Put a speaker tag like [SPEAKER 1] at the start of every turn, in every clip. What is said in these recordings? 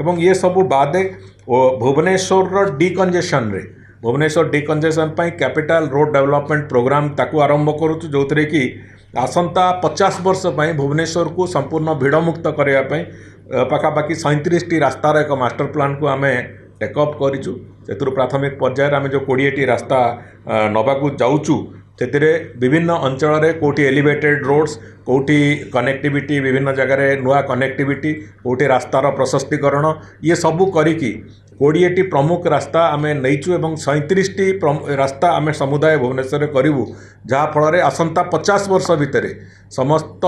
[SPEAKER 1] ଏବଂ ଇଏ ସବୁ ବାଦେ ଓ ଭୁବନେଶ୍ୱରର ଡିକଞ୍ଜେସନରେ, ଭୁବନେଶ୍ୱର ଡିକଞ୍ଜେସନ୍ ପାଇଁ କ୍ୟାପିଟାଲ ରୋଡ଼ ଡେଭଲପମେଣ୍ଟ ପ୍ରୋଗ୍ରାମ ତାକୁ ଆରମ୍ଭ କରୁଛୁ, ଯେଉଁଥିରେ କି ଆସନ୍ତା 50 ବର୍ଷ ପାଇଁ ଭୁବନେଶ୍ୱରକୁ ସମ୍ପୂର୍ଣ୍ଣ ଭିଡ଼ମୁକ୍ତ କରିବା ପାଇଁ ପାଖାପାଖି 37ଟି ରାସ୍ତାର ଏକ ମାଷ୍ଟର ପ୍ଲାନ୍କୁ ଆମେ ଟେକଅପ୍ କରିଛୁ। ସେଥିରୁ ପ୍ରାଥମିକ ପର୍ଯ୍ୟାୟରେ ଆମେ ଯେଉଁ 20ଟି ରାସ୍ତା ନେବାକୁ ଯାଉଛୁ, ସେଥିରେ ବିଭିନ୍ନ ଅଞ୍ଚଳରେ କେଉଁଠି ଏଲିଭେଟେଡ୍ ରୋଡ଼୍ସ, କେଉଁଠି କନେକ୍ଟିଭିଟି, ବିଭିନ୍ନ ଜାଗାରେ ନୂଆ କନେକ୍ଟିଭିଟି, କେଉଁଠି ରାସ୍ତାର ପ୍ରଶସ୍ତିକରଣ, ଇଏ ସବୁ କରିକି 20ଟି ପ୍ରମୁଖ ରାସ୍ତା ଆମେ ନେଇଛୁ ଏବଂ 37ଟି ରାସ୍ତା ଆମେ ସମୁଦାୟ ଭୁବନେଶ୍ୱରରେ କରିବୁ, ଯାହାଫଳରେ ଆସନ୍ତା 50 ବର୍ଷ ଭିତରେ ସମସ୍ତ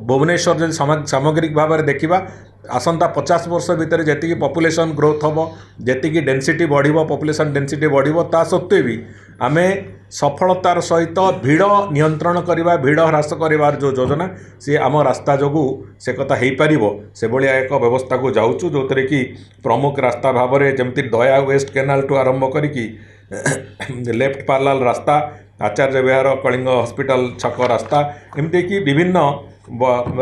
[SPEAKER 1] ଭୁବନେଶ୍ୱର ଯଦି ସାମଗ୍ରିକ ଭାବରେ ଦେଖିବା, ଆସନ୍ତା 50 ବର୍ଷ ଭିତରେ ଯେତିକି ପପୁଲେସନ୍ ଗ୍ରୋଥ୍ ହେବ, ଯେତିକି ଡେନ୍ସିଟି ବଢ଼ିବ, ପପୁଲେସନ୍ ଡେନ୍ସିଟି ବଢ଼ିବ, ତା ସତ୍ତ୍ୱେ ବି ଆମେ ସଫଳତାର ସହିତ ଭିଡ଼ ନିୟନ୍ତ୍ରଣ କରିବା, ଭିଡ଼ ହ୍ରାସ କରିବାର ଯେଉଁ ଯୋଜନା, ସିଏ ଆମ ରାସ୍ତା ଯୋଗୁଁ ସେ କଥା ହେଇପାରିବ। ସେଭଳିଆ ଏକ ବ୍ୟବସ୍ଥାକୁ ଯାଉଛୁ, ଯେଉଁଥିରେ କି ପ୍ରମୁଖ ରାସ୍ତା ଭାବରେ ଯେମିତି ଦୟା ୱେଷ୍ଟ କେନାଲଠୁ ଆରମ୍ଭ କରିକି ଲେଫ୍ଟ ପାର୍ଲାଲ ରାସ୍ତା, ଆଚାର୍ଯ୍ୟ ବିହାର କଳିଙ୍ଗ ହସ୍ପିଟାଲ ଛକ ରାସ୍ତା, ଏମିତିକି ବିଭିନ୍ନ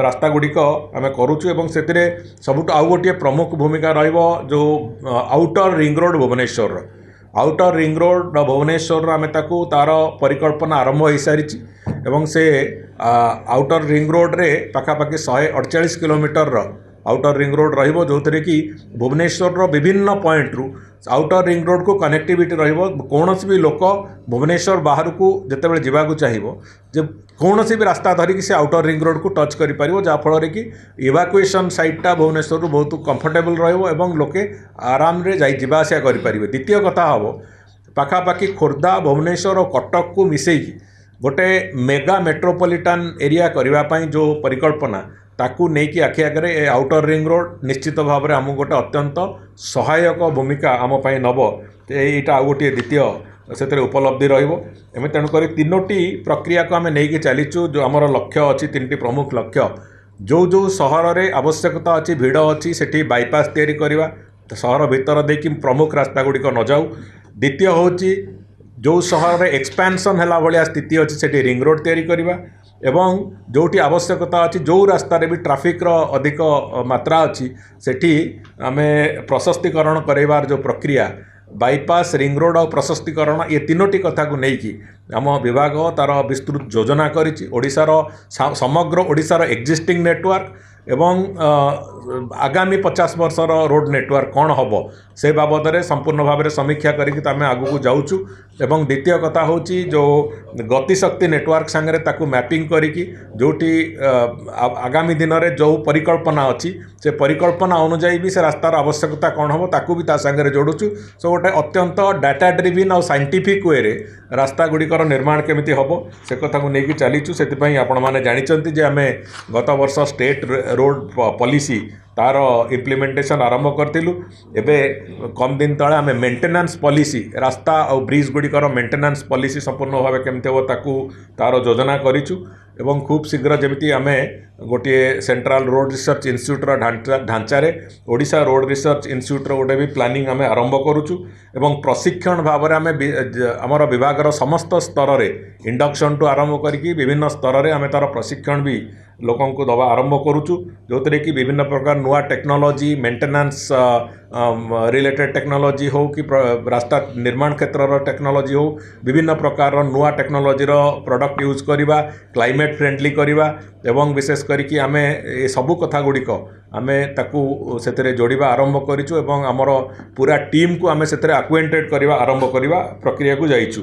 [SPEAKER 1] ରାସ୍ତା ଗୁଡ଼ିକ ଆମେ କରୁଛୁ। ଏବଂ ସେଥିରେ ସବୁଠୁ ଆଉ ଗୋଟିଏ ପ୍ରମୁଖ ଭୂମିକା ରହିବ ଯେଉଁ ଆଉଟର ରିଙ୍ଗ ରୋଡ଼ ଭୁବନେଶ୍ୱରର, ଆଉଟର ରିଙ୍ଗ ରୋଡ଼ ଭୁବନେଶ୍ୱରର ଆମେ ତାକୁ ତା'ର ପରିକଳ୍ପନା ଆରମ୍ଭ ହୋଇସାରିଛି ଏବଂ ସେ ଆଉଟର ରିଙ୍ଗ ରୋଡ଼ରେ ପାଖାପାଖି 148 କିଲୋମିଟରର ଆଉଟର ରିଙ୍ଗ ରୋଡ଼ ରହିବ, ଯେଉଁଥିରେ କି ଭୁବନେଶ୍ୱରର ବିଭିନ୍ନ ପଏଣ୍ଟରୁ ଆଉଟର ରିଙ୍ଗ ରୋଡ଼କୁ କନେକ୍ଟିଭିଟି ରହିବ। କୌଣସି ବି ଲୋକ ଭୁବନେଶ୍ୱର ବାହାରକୁ ଯେତେବେଳେ ଯିବାକୁ ଚାହିଁବ, ଯେ କୌଣସି ବି ରାସ୍ତା ଧରିକି ସେ ଆଉଟର ରିଙ୍ଗ ରୋଡ଼କୁ ଟଚ୍ କରିପାରିବ, ଯାହାଫଳରେ କି ଇଭାକୁଏସନ୍ ସାଇଟ୍ଟା ଭୁବନେଶ୍ୱରରୁ ବହୁତ କମ୍ଫର୍ଟେବଲ୍ ରହିବ ଏବଂ ଲୋକେ ଆରାମରେ ଯାଇ ଯିବା ଆସିବା କରିପାରିବେ। ଦ୍ୱିତୀୟ କଥା ହେବ, ପାଖାପାଖି ଖୋର୍ଦ୍ଧା, ଭୁବନେଶ୍ୱର ଓ କଟକକୁ ମିଶେଇକି ଗୋଟେ ମେଗା ମେଟ୍ରୋପଲିଟାନ୍ ଏରିଆ କରିବା ପାଇଁ ଯେଉଁ ପରିକଳ୍ପନା, ତାକୁ ନେଇକି ଆଖି ଆଗରେ ଏ ଆଉଟର ରିଙ୍ଗ ରୋଡ଼ ନିଶ୍ଚିତ ଭାବରେ ଆମକୁ ଗୋଟେ ଅତ୍ୟନ୍ତ ସହାୟକ ଭୂମିକା ଆମ ପାଇଁ ନେବ। ଏଇଟା ଆଉ ଗୋଟିଏ ଦ୍ୱିତୀୟ ସେଥିରେ ଉପଲବ୍ଧି ରହିବ। ଏମିତି ତେଣୁକରି ତିନୋଟି ପ୍ରକ୍ରିୟାକୁ ଆମେ ନେଇକି ଚାଲିଛୁ। ଯେଉଁ ଆମର ଲକ୍ଷ୍ୟ ଅଛି, ତିନିଟି ପ୍ରମୁଖ ଲକ୍ଷ୍ୟ, ଯେଉଁ ଯେଉଁ ସହରରେ ଆବଶ୍ୟକତା ଅଛି, ଭିଡ଼ ଅଛି, ସେଠି ବାଇପାସ୍ ତିଆରି କରିବା, ସହର ଭିତର ଦେଇକି ପ୍ରମୁଖ ରାସ୍ତା ଗୁଡ଼ିକ ନ ଯାଉ। ଦ୍ୱିତୀୟ ହେଉଛି, ଯେଉଁ ସହରରେ ଏକ୍ସପାନ୍ସନ୍ ହେଲା ଭଳିଆ ସ୍ଥିତି ଅଛି, ସେଠି ରିଙ୍ଗ ରୋଡ଼ ତିଆରି କରିବା ଏବଂ ଯେଉଁଠି ଆବଶ୍ୟକତା ଅଛି, ଯେଉଁ ରାସ୍ତାରେ ବି ଟ୍ରାଫିକ୍ର ଅଧିକ ମାତ୍ରା ଅଛି, ସେଠି ଆମେ ପ୍ରଶସ୍ତିକରଣ କରାଇବାର ଯେଉଁ ପ୍ରକ୍ରିୟା, ବାଇପାସ୍, ରିଙ୍ଗ ରୋଡ଼ ଆଉ ପ୍ରଶସ୍ତିକରଣ, ଏ ତିନୋଟି କଥାକୁ ନେଇକି ଆମ ବିଭାଗ ତା'ର ବିସ୍ତୃତ ଯୋଜନା କରିଛି। ଓଡ଼ିଶାର ସମଗ୍ର ଓଡ଼ିଶାର ଏକ୍ଜିଷ୍ଟିଂ ନେଟୱାର୍କ ଏବଂ ଆଗାମୀ 50 ବର୍ଷର ରୋଡ଼ ନେଟୱାର୍କ କ'ଣ ହେବ, ସେ ବାବଦରେ ସମ୍ପୂର୍ଣ୍ଣ ଭାବରେ ସମୀକ୍ଷା କରିକି ତ ଆମେ ଆଗକୁ ଯାଉଛୁ। ଏବଂ ଦ୍ୱିତୀୟ କଥା ହେଉଛି, ଯେଉଁ ଗତିଶକ୍ତି ନେଟୱାର୍କ ସାଙ୍ଗରେ ତାକୁ ମ୍ୟାପିଂ କରିକି ଯେଉଁଠି ଆଗାମୀ ଦିନରେ ଯେଉଁ ପରିକଳ୍ପନା ଅଛି, ସେ ପରିକଳ୍ପନା ଅନୁଯାୟୀ ବି ସେ ରାସ୍ତାର ଆବଶ୍ୟକତା କ'ଣ ହେବ, ତାକୁ ବି ତା ସାଙ୍ଗରେ ଯୋଡ଼ୁଛୁ। ସୋ ଗୋଟେ ଅତ୍ୟନ୍ତ ଡାଟା ଡ୍ରିଭିନ୍ ଆଉ ସାଇଣ୍ଟିଫିକ୍ ୱେରେ ରାସ୍ତା ଗୁଡ଼ିକର ନିର୍ମାଣ କେମିତି ହେବ, ସେ କଥାକୁ ନେଇକି ଚାଲିଛୁ। ସେଥିପାଇଁ ଆପଣମାନେ ଜାଣିଛନ୍ତି ଯେ ଆମେ ଗତ ବର୍ଷ ଷ୍ଟେଟ୍ ରୋଡ଼ ପଲିସି ତା'ର ଇମ୍ପ୍ଲିମେଣ୍ଟେସନ୍ ଆରମ୍ଭ କରିଥିଲୁ। ଏବେ କମ୍ ଦିନ ତଳେ ଆମେ ମେଣ୍ଟେନାନ୍ସ ପଲିସି, ରାସ୍ତା ଆଉ ବ୍ରିଜ୍ ଗୁଡ଼ିକର ମେଣ୍ଟେନାନ୍ସ ପଲିସି ସମ୍ପୂର୍ଣ୍ଣ ଭାବେ କେମିତି ହେବ, ତାକୁ ତା'ର ଯୋଜନା କରିଛୁ। ଏବଂ ଖୁବ୍ ଶୀଘ୍ର ଯେମିତି ଆମେ ଗୋଟିଏ ସେଣ୍ଟ୍ରାଲ ରୋଡ଼ ରିସର୍ଚ୍ଚ ଇନଷ୍ଟିଚ୍ୟୁଟ୍ର ଢାଞ୍ଚାରେ ଓଡ଼ିଶା ରୋଡ଼ ରିସର୍ଚ୍ଚ ଇନଷ୍ଟିଚ୍ୟୁଟ୍ର ଗୋଟେ ବି ପ୍ଲାନିଂ ଆମେ ଆରମ୍ଭ କରୁଛୁ। ଏବଂ ପ୍ରଶିକ୍ଷଣ ଭାବରେ ଆମେ ଆମର ବିଭାଗର ସମସ୍ତ ସ୍ତରରେ, ଇଣ୍ଡକ୍ସନ୍ଠୁ ଆରମ୍ଭ କରିକି ବିଭିନ୍ନ ସ୍ତରରେ ଆମେ ତା'ର ପ୍ରଶିକ୍ଷଣ ବି ଲୋକଙ୍କୁ ଦେବା ଆରମ୍ଭ କରୁଛୁ, ଯେଉଁଥିରେ କି ବିଭିନ୍ନ ପ୍ରକାର ନୂଆ ଟେକ୍ନୋଲୋଜି, ମେଣ୍ଟେନାନ୍ସ ରିଲେଟେଡ୍ ଟେକ୍ନୋଲୋଜି ହେଉ କି ରାସ୍ତା ନିର୍ମାଣ କ୍ଷେତ୍ରର ଟେକ୍ନୋଲୋଜି ହେଉ, ବିଭିନ୍ନ ପ୍ରକାରର ନୂଆ ଟେକ୍ନୋଲୋଜିର ପ୍ରଡ଼କ୍ଟ ୟୁଜ୍ କରିବା, କ୍ଲାଇମେଟ୍ ଫ୍ରେଣ୍ଡଲି କରିବା ଏବଂ ବିଶେଷ କରିକି ଆମେ ଏସବୁ କଥା ଗୁଡ଼ିକ ଆମେ ତାକୁ ସେଥିରେ ଯୋଡ଼ିବା ଆରମ୍ଭ କରିଛୁ ଏବଂ ଆମର ପୁରା ଟିମ୍କୁ ଆମେ ସେଥିରେ ଆକ୍ୱେଣ୍ଟେଡ଼ କରିବା ଆରମ୍ଭ କରିବା ପ୍ରକ୍ରିୟାକୁ ଯାଇଛୁ।